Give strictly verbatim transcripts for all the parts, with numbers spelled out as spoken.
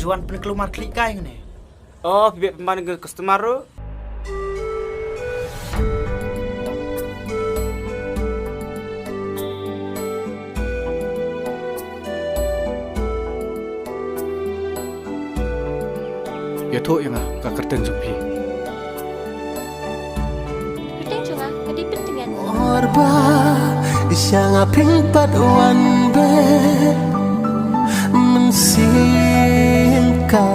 Juan pynklumar khlieh kai ngne. Oh, phi beh pynban ka customer ruh. Ïathuh ïa nga ka kyrteng jong phi. Kyrteng jong nga ka dei Pyntngen. Or ba sha nga pynpat wan be mynsiem ka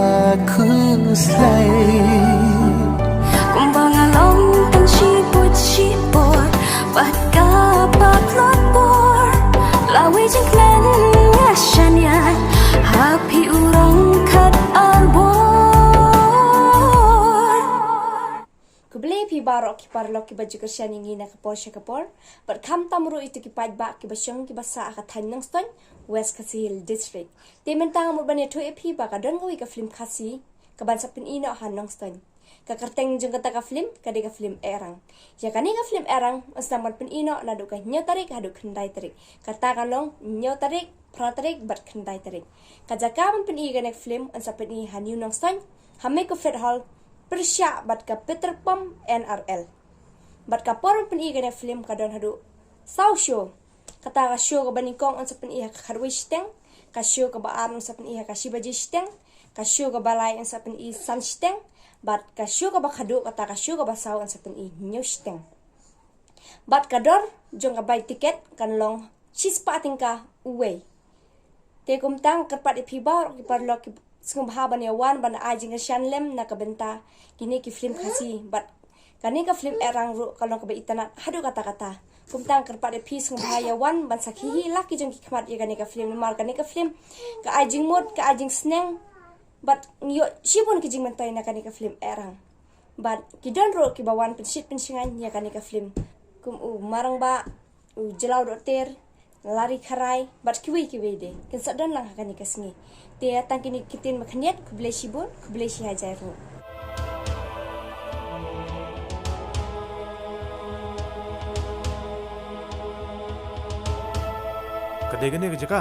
khuslai. Kumba nga long tang shibun shibun bad ka patlot bor. Lawei jingkmen nga shaniah ha phi u rong khat ar bor. Khublei phi baroh ki paralok kiba ju kyrshan ïa ngi na ka por sha ka por. Bad khamtam ruh ïa ki paidbah kiba shong kiba sah ha ka thaiñ Nongstoiñ, West Khasi Hills District. Te mynta nga mut ban ïathuh ïa phi ba ka don kawei ka film Khasi kaban sa pyni noh ha Nongstoiñ. Ka kyrteng jong kata ka film ka dei ka film Ehrang. Ïa kane ka film Ehrang yn sa ban pyni noh naduh ka hynñiew tarik haduh khyndai tarik. Kata ka long hynñiew tarik, phra tarik bad khyndai tarik. Ka jaka ban pyni ïa kane ka film yn sa pyni ha New Nongstoiñ, ha Mekofed Hall, pyrshah bad ka petrol pump N R L. Bad ka por ban pyni ïa kane ka film ka don haduh saw show. Kata ka show kaba nyngkong yn sa pyni ha ka khatwei shiteng, ka show kaba ar yn sa pyni ha ka shi baje shiteng, ka show kaba lai yn sa pyni san shiteng, bad ka show kaba khatduh, kata ka show kaba saw yn sa pyni hynñiew shiteng. Bad ka dor jong ka bai tiket kan long shispah tyngka uwei. Te kumta nga kyrpad ïa phi baroh ki paralok ki sngewbha ban ïa wan ban ai jingkyrshan lem na ka bynta kine ki film Khasi. Bad kane ka film Ehrang ruh ka long kaba itynnad haduh katta katta. Kumta nga kyrpad ïa phi sngewbha ïa wan ban sa khih hi la ki jong ki khmat ïa kane ka film, namar kane ka film ka ai jingmut, ka ai jingsneng. Bad ngi ïoh shibun ki jingmyntoi na kane ka film Ehrang. Bad ki don ruh kiba wan pynshit pynshngaiñ ïa kane ka film, kum u Marangbah, u Jlaw Dohter, Lari Kharai bad kiwei kiwei de kin sa don lang ha kane ka sngi. Te tang kine ki ktien ba khyndiat, khublei shibun, khublei shihajar ruh. Ka dei kane ka jaka?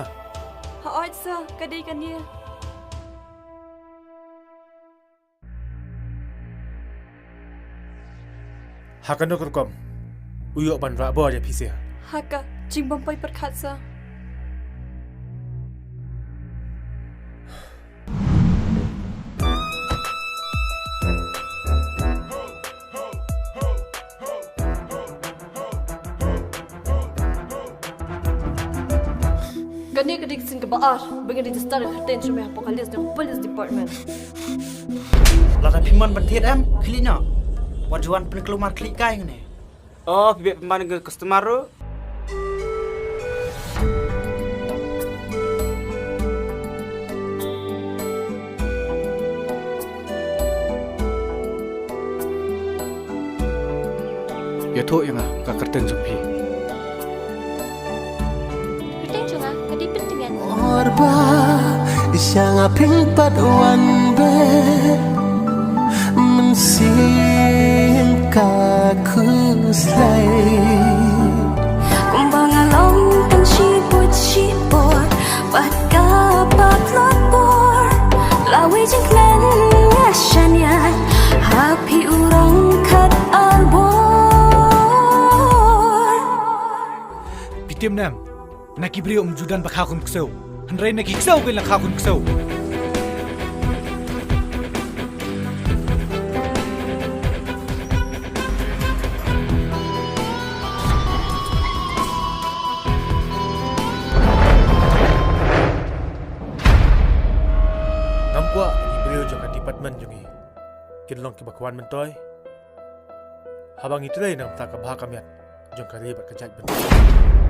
Hooid sir, ka dei kane. Ha kano ka rukom u ïoh ban rah bor ïa phi sir? Ha ka jingbympai pyrkhat sir. Kane ka dei ka sien kaba ar ba ngi register ïa ka kyrteng jong me hapoh ka list jong police department. Lada phi mon ban thied em, khlieh noh. Wat ju wan pynkulmar khlieh kai hangne. Oh, phi beh pynban ka customer ruh. Ïathuh ïa nga ka kyrteng jong phi. Kyrteng jong nga ka dei Pyntngen. Or ba sha nga phin pat wan beh mynsiem ka khuslai. Kumba nga long tang shibun shibun bad ka patlot bor. Lawei jingkmen nga shaniah ha phi u rong khat ar bor. Phi tip ne em, na ki briew ym ju don ba kha khun ksew, hynrei na ki ksew ki la kha khun ksew. Ngam kwah ki briew jong ka department jong ngi kin long kiba kwah myntoi haba ngi trei na ka bynta ka bha ka miat jong ka ri bad ka jaitbynriew.